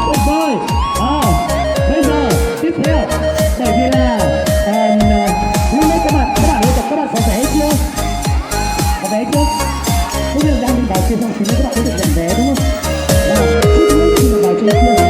Ôi, rồi, bây giờ tiếp theo, bởi vì là, ờ, lúc nãy các bạn, các bạn, các bạn có vẽ chưa? Có vẽ chưa? Có nghĩa là đang đi vào kia xong thì các bạn có thể nhận vé đúng không? Và trước khi mà vào trên kia